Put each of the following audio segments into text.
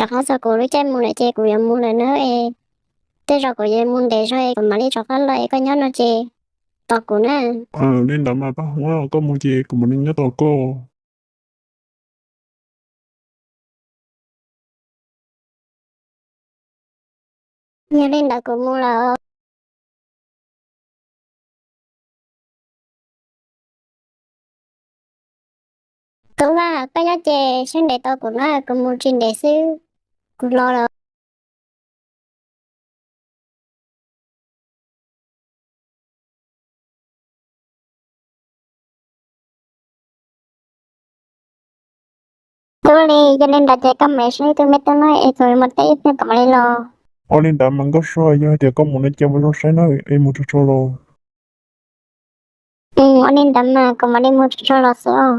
Qhov txog kuv lub caij mus lawm ces kuv yuav mus lawm na es, tej zaum kuv yuav mus ntev zog es kuv mam li rov qab los es koj nyob no ces tos kuv na. Li ntawd mas Paj Huab, koj mus ces kuv mam li nyob tos koj. Yog li ntawd kuv mus lawm. Tub Vaj, koj nyob ces sawv ntev tos kuv na, kuv mus tsis ntev xwb, kuv los lawm. Tub Lis, yog li ntawd ces koj mus saib tus me tub no es kuv mus teb ib pliag kuv mam li los. Ua li ntawd mas Nkauj Sua, yog hais tias koj mus no ces mus zoo saib na, es mus tsaug tsaug los. Ua li ntawd mas kuv mam li mus tsaug tsaug los xwb os.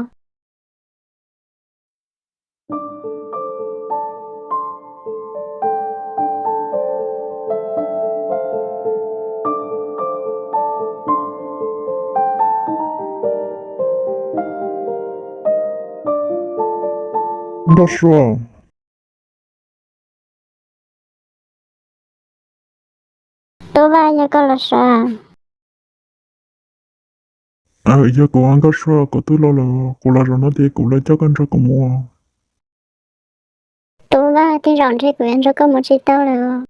Nkauj Sua. Tub Vaj, yog koj los sav? Yog kuv Nkauj Sua, kuv twb los lawm, kuv los zaum no ces kuv los coj koj nrog kuv mus. Tub Vaj, tej zaum ntshe kuv yuav nrog koj mus tsis tau lawm.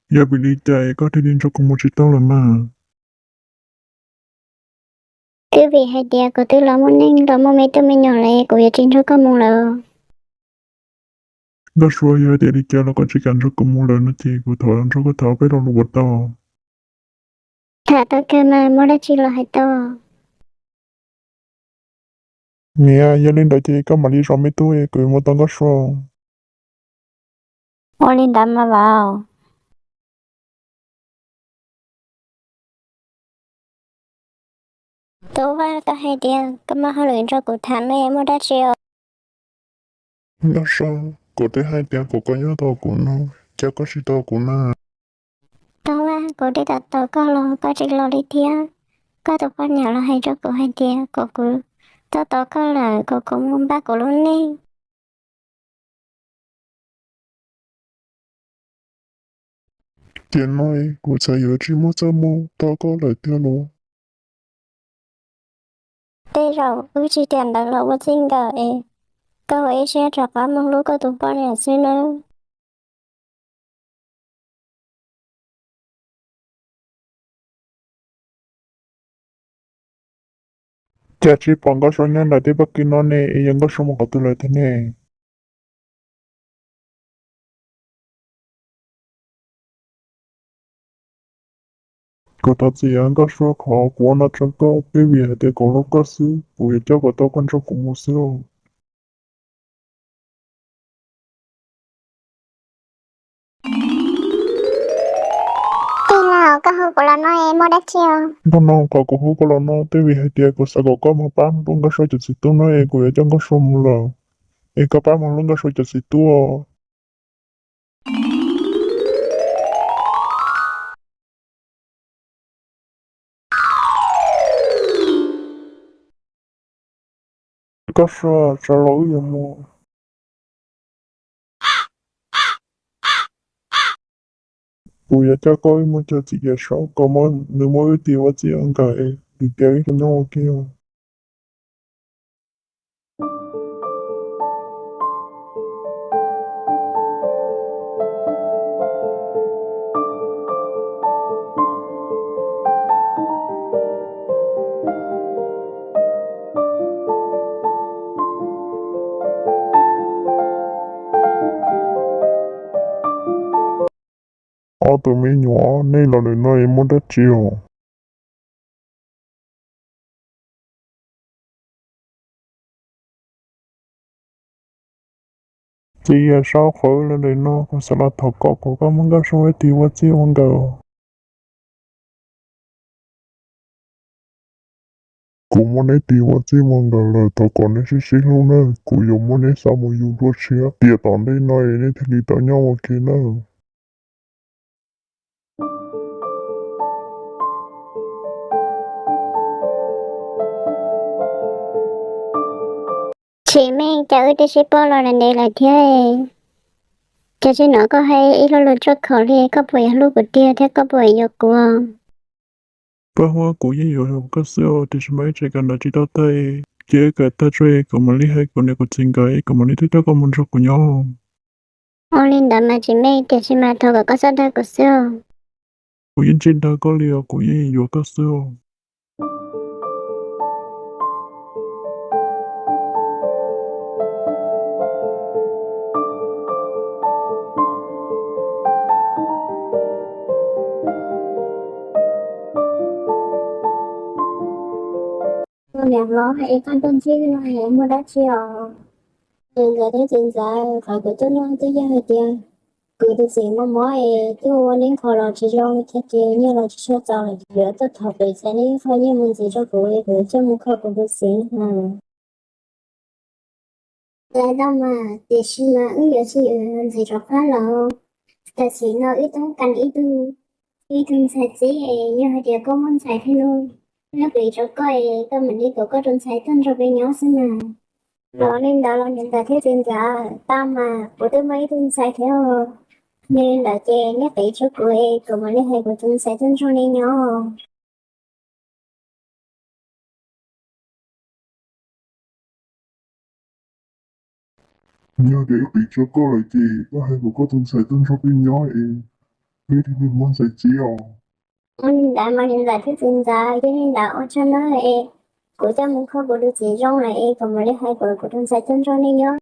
Yog vim li cas es koj thiaj li nrog kuv mus tsis tau lawm mas? Twb vim hais tias kuv twb los muaj neej los muaj me tub me nyuam lawm, kuv yuav tsis nrog koj mus lawm. Nkauj Sua, yog tias li cas los koj tsis kam nrog kuv mus lawm no ces kuv thov nrog koj tham peb lo lus puas tau? Tham tau kawg mas, muaj dab tsi los hais tau. Niam, yog li ntawd ces koj mam li zov me tub, kuv yuav mus tos Nkauj Sua. Ua li ntawd mas vauv. Tub Vaj, koj hais tias koj muaj hauj lwm nrog kuv tham ne, muaj dab tsi os? Nkauj Sua, kuv twb hais tias kom koj nyob tos kuv no, cas koj tsis tos kuv na? Tub Vaj, kuv twb tos tos koj los koj tsis los li thiab. Koj tus poj niam los hais rau kuv hais tias kom kuv tos tos koj lawm kom kuv mus npaj kuv lub neej. Tiam no kuv txawm yuav tsis muaj txaj muag tos koj lawm tiag los? Tej zaum wb tsis tiam ntawd los ua txij nkawm es koj ua ib siab rov qab mus hlub koj tus poj niam xwb nawb. Cas tsis pom Nkauj Sua nyob ntawm tej paj kis no ne, es yog Nkauj Sua mus qhov twg lawm tiag ne? Kuv thov txim Nkauj Sua, qhov kuv ua no rau koj twb vim hais tias kuv hlub koj xwb, kuv yuav coj kom tau koj nrog kuv mus xwb os. Tij laug, koj hu kuv los no es muaj dab tsi os? Nkauj Sua, qhov kuv hu koj los no twb vim hais tias kuv xav kom koj mus pab hlub Nkauj Sua cov txiv tub no es kuv yuav coj Nkauj Sua mus lawm, es koj pab mus hlub Nkauj Sua cov txiv tub os. Nkauj Sua, tsam los wb yuav mus. Kuv yuav coj koj wb mus cuag txiv Yawm Saub kom nws muab wb tis ua txij ua nkawm es lim tias wb tau nyob ua ke. Ob tug me nyuam, nej los ntawm no es muaj dab tsi os? Txiv Yawm Saub, qhov wb los ntawm no kuv xav los thov koj kom koj muab Nkauj Sua wb tis ua txij ua nkawm. Kuv muab neb tis ua txij ua nkawm lawm, thov kom neb sib sib hlub nawb, kuv yuav muab neb xa mus yug dua tshiab, tiam tom ntej no es neb thiaj li tau nyob ua ke nawb. Tsis meej, cas wb twb sib paub los ntev lawm thiab. Cas tsis hnov koj hais ib lo lus txog kuv li, koj puas yuav hlub kuv tiag thiab koj puas yuav kuv? Paj Huab, kuv yeej yuav koj xwb os, tiam sis mas ib tsam kawm ntawv tsis tau tag, ces wb kawm tag tso kuv mam li hais kuv niam kuv txiv nkawd, kuv mam li tuaj coj koj mus nrog kuv nyob. Ua li ntawd mas tsis meej, tiam sis mas thov kom koj txhob dag kuv xwb os. Kuv yeej tsis dag koj li os, kuv yeej yuav koj xwb os. Niam hlob, es koj tuaj ntxib no muaj dab tsi os? Txiv ntxawm thiab txiv ntxawm, qhov kuv tuaj no twb yog hais tias kuv tus txiv mob mob es twb ua neeb kho los tsis zoo li thiab, ces nyiaj los tsis tshua txaus lawm, yuav tuaj thov kuv txiv neb kho nyiaj mus ntxiv rau kuv es kuv coj mus kho kuv tus txiv na. Lawv tau mas, tiam sis mas wb yuav tsis ntxiv rov qab los. Tam sim no wb toob kas ib tug, ib tug ntxhais txib, yog hais tias koj muaj ntxhais thiab no, neb qiv rau koj es koj mam li kom koj tus ntxhais tuaj nrog peb nyob xwb mas. Los li ntawd los niam ntxawm thiab txiv ntxawm, tau mas kuv twb muaj ib tug ntxhais thiab os. Yog li ntawd ces neb qiv rau kuv es kuv mam li hais kuv tus ntxhais tuaj nrog neb nyob. Yog tias wb qiv rau koj lawm ces koj hais kom koj tus ntxhais tuaj nrog peb nyob es peb thiaj li muaj ntxhais txib os. Ua li ntawd mas niam ntxawm thiab txiv ntxawm, yog li ntawd ua tsaug nawb es kuv coj mus kho kuv tus txiv zoo lawm es kuv mam li hais kom kuv tus ntxhais tuaj nrog nej nyob.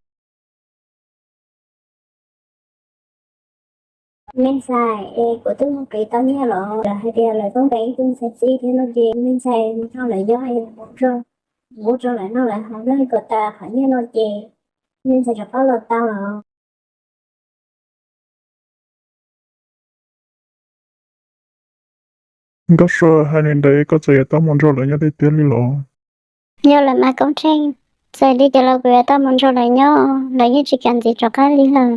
Me ntxhais, es kuv twb mus qiv tau nyiaj los lawv hais tias lawv toob kas ib tug ntxhais txib thiab no ces me ntxhais nrog lawv nyob es mus ua rau lawv noj lawv haus, lawv kom tas qhov nyiaj no ces me ntxhais rov qab los tau los. Nkauj Sua, hais li ntawd koj txawm yuav tau mus nrog lawv nyob tiag tiag li los? Yog lawm mas Koob Tsheej, txawm li cas los kuv yuav tau mus nrog lawv nyob, lawv yeej tsis kam ntxiv rov qab li lawm.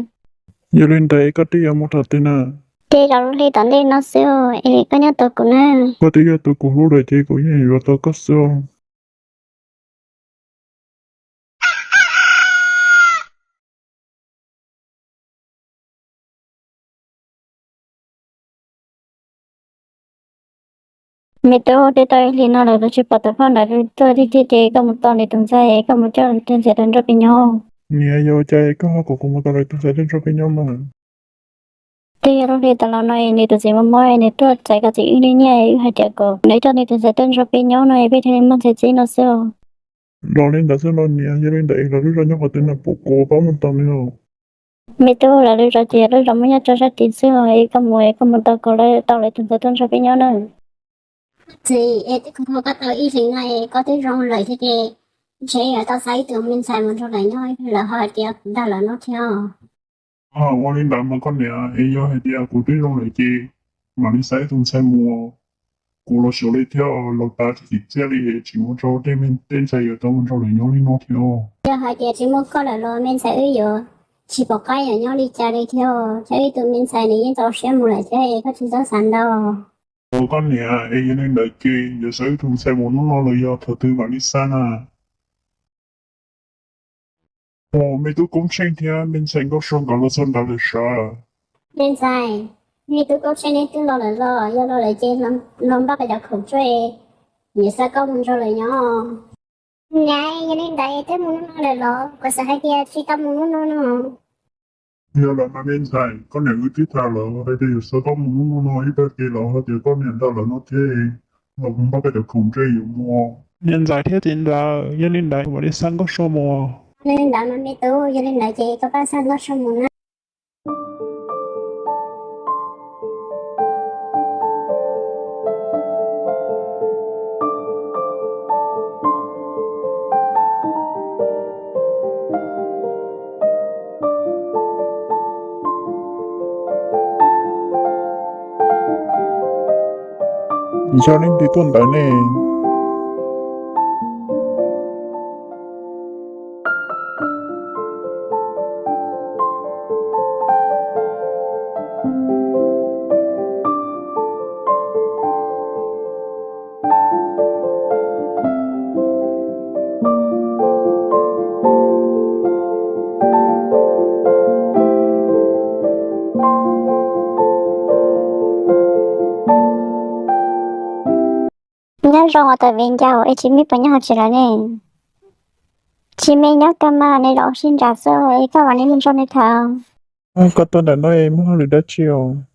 Yog li ntawd koj twb yuav mus thaum twg na? Ces rau lub hli tom ntej no xwb es koj nyob tos kuv na. Koj twb yog tus kuv hlub lawm ces kuv yeej yuav tos koj xwb. Me tub, twb tau ib hlis no lawm kuv tsis pom tus phauj ntawd tuaj tiag tiag, ces koj mus tos nws tus ntxhais, koj mus coj tus ntxhais tuaj nrog peb nyob. Niam, yog cas koj ho kom kuv mus tos lawv tus ntxhais tuaj nrog peb nyob mas? Twb yog lub hli tas los no es nws tus txiv mob mob, nws tuaj txais koj txiv wb li nyiaj, wb hais tias kom nws coj nws tus ntxhais tuaj nrog peb nyob no es peb thiaj li muaj ntxhais txib no xwb os. Los li ntawd xwb los niam, yog li ntawd es lawv lub zos nyob qhov twg na, puas kuv pab mus tos nws os? Me tub, lawv lub zos ces lub zos muaj nyob rau sab tid xwb os, es koj mus, koj mus tos kom lawv tau lawv tus ntxhais tuaj nrog peb nyob na. Txiv, es twb kho koj tau ib hlis no es koj twb zoo lawm thiab ces ntshe yuav tau xa ib tug me ntxhais mus nrog lawv nyob, lawv ho hais tias kuv dag lawv no thiab. Ua li ntawd mas koj niam, es yog hais tias kuv twb zoo lawm ces mam li xa ib tug ntxhais mus, kuv los xyuas li thiab los tas tsis tsim txiaj li es tsis ua rau tej me tej ntxhais yuav tau mus nrog lawv nyob li no thiab. Yog hais tias tsis muaj koj lawm los me ntxhais wb yuav tsis pom qab yuav nyob li cas li thiab, thiab ib tug me ntxhais nws yeej txaus siab mus lawm thiab es koj tsis txhob xav ntau. Ua koj niam, es yog li ntawd ces yuav xa ib tug ntxhais mus hnub no los yog thaum twg mam li xa na? Ua me tub Koob Tsheej thiab me ntxhais Nkauj Sua nkawd los txog nrad lawm sav. Me ntxhais, me tub Koob Tsheej neb twb los lawm los? Yog los lawm ces los npaj qee cov khoom tso, nyiam xa koj mus nrog lawv nyob. Niam, yog li ntawd twb mus hnub no lawm los? Kuv xav hais tias tsis tau mus hnub no no. Yog lawm mas me ntxhais, koj niam wb twb tham lawm hais tias yuav xa koj mus hnub no no, ib tag kis los hais tias koj niam ntawd lawm no thiab, los kuv npaj koj cov khoom ntsej yuav mus. Niam ntxawm thiab txiv ntxawm, yog li ntawd mam li xa Nkauj Sua mus. Yog li ntawd mas me tub, yog li ntawd ces koj pab xa Nkauj Sua mus na. Yog leej twg tuaj ntawd ne? Nyob zoo os tus viv ncaus, es tsis me puas nyob hauv tsev lawm ne? Tsis me, nyob kawg mas, nej los sib ntsib xwb es koj los nej mus nrog nej tham. Koj tuaj ntawm no es muaj hauj lwm dab tsi os?